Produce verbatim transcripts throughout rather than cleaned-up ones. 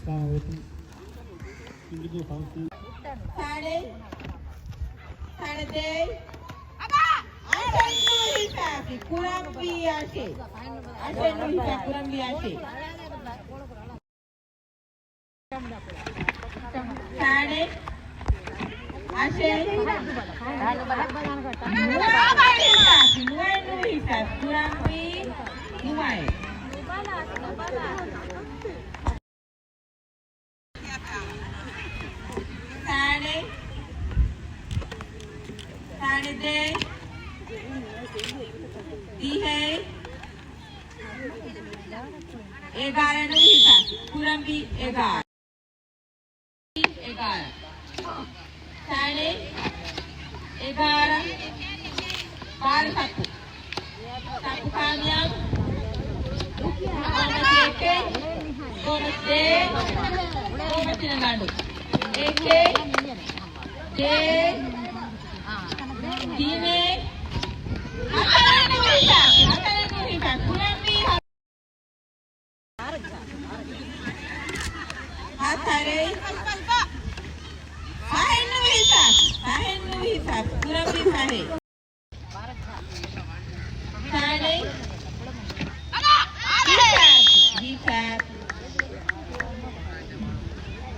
ތާނ ވެސް އިނގިލި ފަންސީ. ތާނެ، ތާނެ ދޭ. އަށެއް ނުވި ހިސާބި، ކުރަނބީ އަށެއް. އަށެއް ނުވި ހިސާބި، ކުރަނބީ އަށެއް. ތާނެ، އަށެއް. ނުވައެއް ނުވި ހިސާބި، ނުވައެއް ނުވި ހިސާބި، ކުރަނބީ ނުވައެއް. ތާނެ، ތާނެ ދޭ، ދިހައެއް، އެގާރަ ނުވި ހިސާބި، ކުރަނބީ އެގާރަ. އެގާރަ. ތާނެ، އެގާރަ، ބާރަ ސައްޕު. ސައްޕު ކާމިޔާބު. ގޯމަތި އެކެއް، ގޯމަތި ދޭ، ގޯމަތި ތިނަ ލަނޑު. އެކެއް، ދޭ، ތިނެއް، ހަތަރެއް ނުވި ހިސާބި، ހަތަރެއް ނުވި ހިސާބި، ކުރަނބީ ހަ- ހަތަރެއް. ފަހެއް ނުވި ހިސާބި. ފަހެއް ނުވި ހިސާބި. ކުރަނބީ ފަހެއް. ތާނެ. ހިސާބި. ހިސާބި.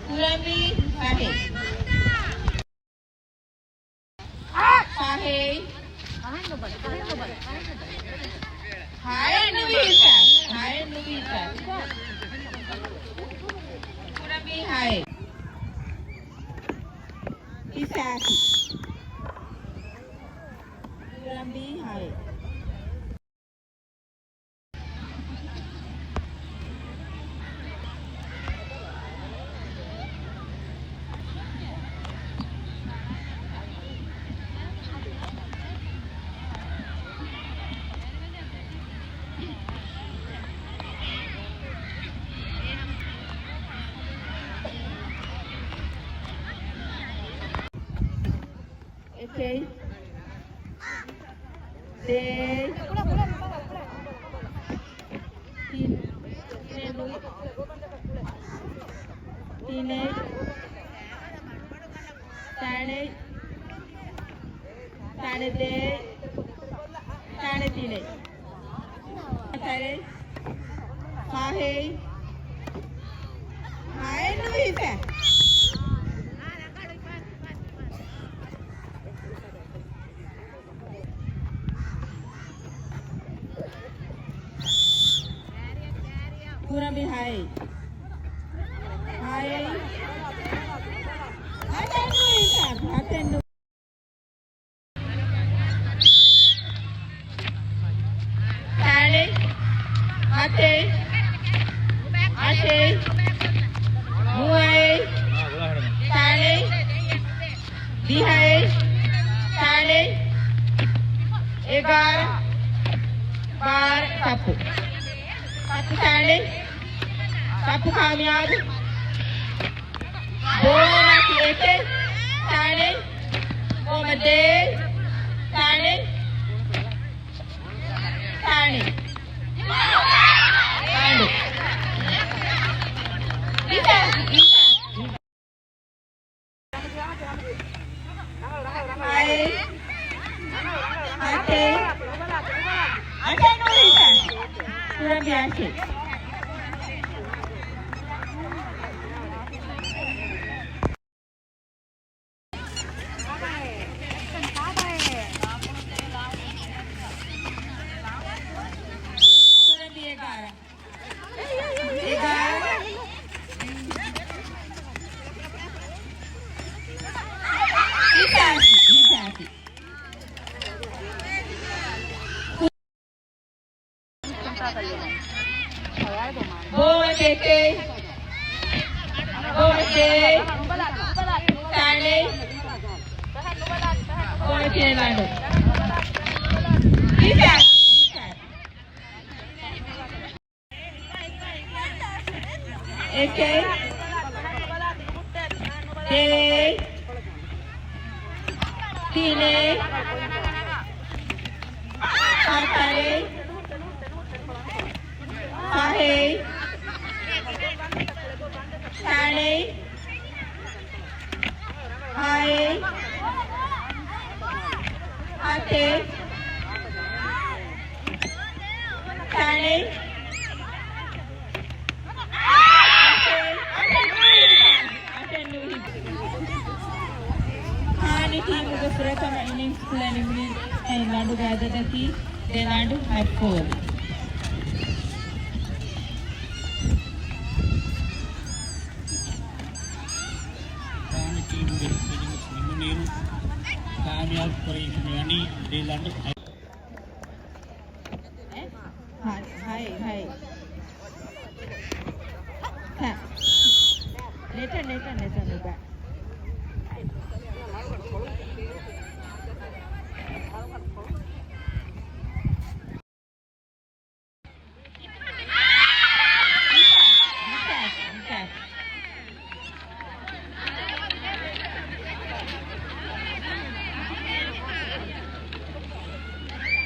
ކުރަނބީ ފަހެއް. ފަހެއް. ހައެއް ނުވި ހިސާބި. ހައެއް ނުވި ހިސާބި. ކުރަނބީ ހައެއް. ހިސާބި. ކުރަނބީ ހައެއް. އެކެއް، ދޭއް، ތިން، ތިނެއް، ތާނެ، ތާނެ ދޭއް، ތާނެ ތިނެއް. ހަތަރެއް، ފަހެއް، ހައެއް ނުވި ހިސާބި. ކުރަނބީ ހައެއް. ހައެއް. ހަތެއް ނުވި ހިސާބި. ހަތެއް ނުވި. ތާނެ، ހަތެއް، އަށެއް، ނުވައެއް، ތާނެ، ދިހައެއް، ތާނެ، އެގާރަ، ބާރަ، ސައްޕު. ސައްޕު ތާނެ، ސައްޕު ކާމިޔާބު. ބޯމަތި އެކެއް، ތާނެ، ބޯމަތި ދޭއް، ތާނެ، ތާނެ. ތާނެ. ހިސާބި، ހިސާބި. ހައެއް، ހަތެއް، އަށެއް ނުވި ހިސާބި. ކުރަނބީ އަށެއް. ކުރަނބީ އެގާރަ. އެގާރަ. ހިސާބި، ހިސާބި. ބޯމަތި އެކެއް، ބޯމަތި ދޭއް، ތާނެ، ބޯމަތި ތިނެއް ލަނޑު. ހިސާބި، ހިސާބި. އެކެއް، ދޭއް، ތިނެއް، ހަތަރެއް، ފަހެއް، ހައެއް، ހައެއް، ހަތެއް، ތަނެއް، އަށެއް، އަށެއް ނުވި. ހާނި ޓީމުގެ ފުރަތަމަ އިނިންގްސް ކުޅެނިވުނީ ލަނޑުގެ އަދަދަކީ ދެ ލަނޑު ހަތްފޯރު. ހާނި ޓީމުގެ އިނިންގްސް ނިމުނުއިރު ކާމިޔާބު ކުރެވިފަ މިވަނީ ދެ ލަނޑު ހަތް. ހައެއް، ހައެއް، ހައެއް. ހަ. ނެޓަ، ނެޓަ، ނެޓަ، ނުބަ.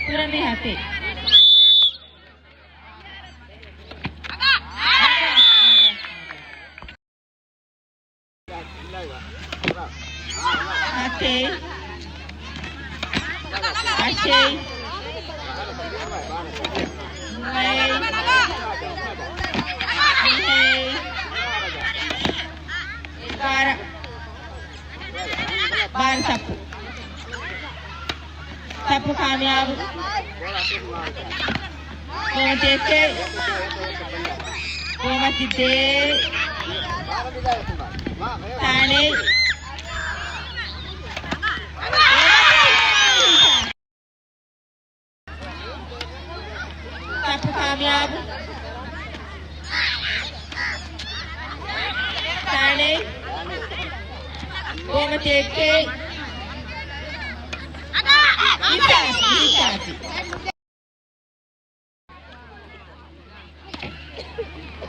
ކުރަންވީ ހަތެއް. ހަތެއް. އަށެއް. ނުވައެއް. ދިހައެއް. ބާރަ. ބާރަ ސައްޕު. ސައްޕު ކާމިޔާބު. ބޯމަތި އެއްކެއް. ބޯމަތި ދޭއް. ތާނެއް. ސައްޕު ކާމިޔާބު. ތާނެއް. ބޯމަތި އެއްކެއް. ހިސާސި، ހިސާސި.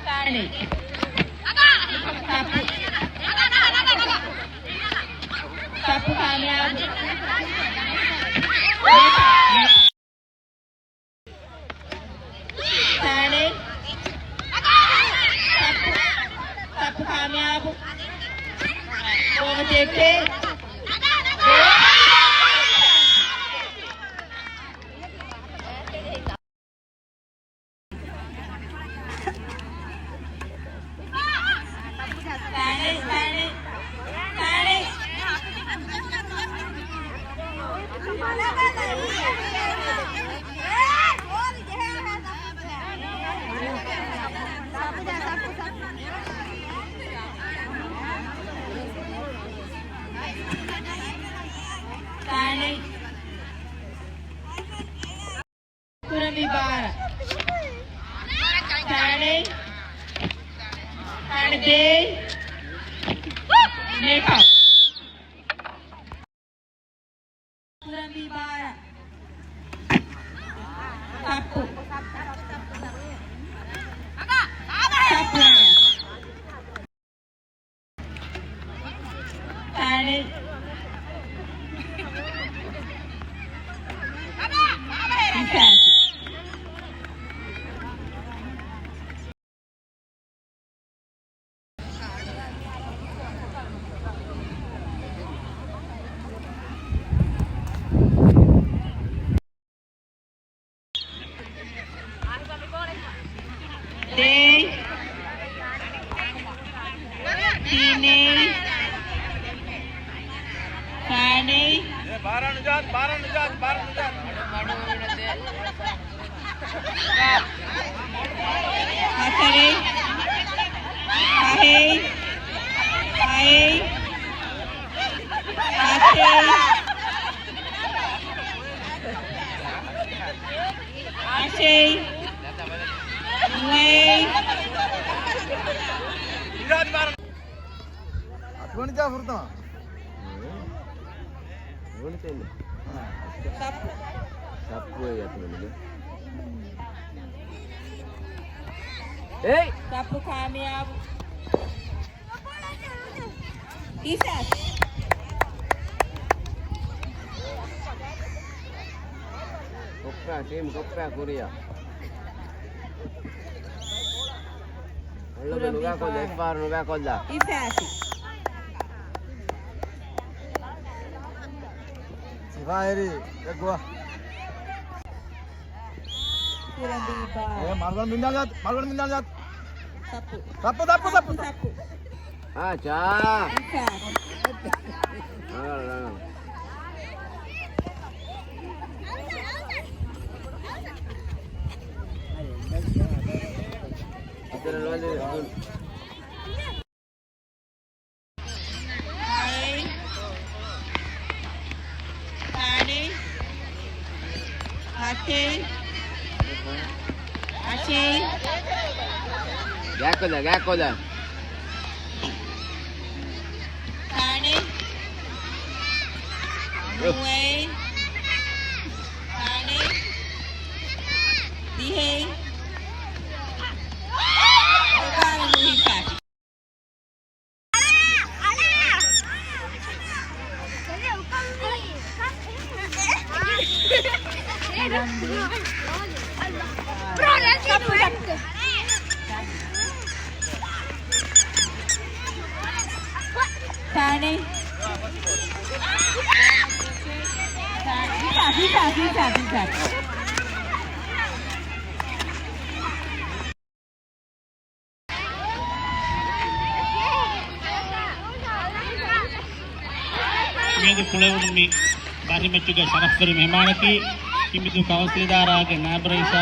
ތާނެއް. ސައްޕު. ސައްޕު ކާމިޔާބު. ތާނެއް. ސައްޕު. ސައްޕު ކާމިޔާބު. ބޯމަތި އެއްކެއް. ކުރަންވީ ބާރަ. ތާނެއް. ތާނެއް ދޭއް. ނެޓް އައުޓް. ކުރަންވީ ބާރަ. ސައްޕު. ސައްޕު. ތާނެއް. ހިސާސި. ދޭއް. ތިނެއް. ތާނެއް. ހަތަރެއް. ފަހެއް. ފަހެއް. ހަތެއް. އަށެއް. ނުވައެއް. އަތުވަނިތާ ފުރަތަމަ. ނުވަނިތޭ. ސައްޕު. ސައްޕު އެ އަތުވަނިގެ. އޭ. ސައްޕު ކާމިޔާބު. ހިސާސް. ކޮއްޕާ ޓީމް ކޮއްޕާ ކުރިޔާ. ނުގާކޮށްލާ، އެއްފަހަރު ނުގާކޮށްލާ. އިފާސި. ސިފާހިރީ، އެއްގޮވާ. ކުރަނބީ ބާ. އޭ، މަރުގަނޑު މިންނާލާތި، މަރުގަނޑު މިންނާލާތި. ތައްޕު. ތައްޕު، ތައްޕު، ތައްޕު. ތައްޕު. އާ، ޗާ. އިފާސި. ރަނގަޅު، ރަނގަޅު. ހައެއް، ތާނެ، ހަތެއް، އަށެއް. ގާކޮލަ، ގާކޮލަ. ތާނެ، ނުވައެއް، ތާނެ، ދިހައެއް. އެބާރަ ނުހިފާ. ތާނެ. ފިފާ، ފިފާ، ފިފާ، ފިފާ. މިއަދު ކުޅެވުނު މި ބަހި މެޗުގެ ޝަރަފްވެރި މެހެމާނަކީ ކިނބިދޫ ކައުންސިލް އިދާރާގެ ނާއިބު ރައީސާ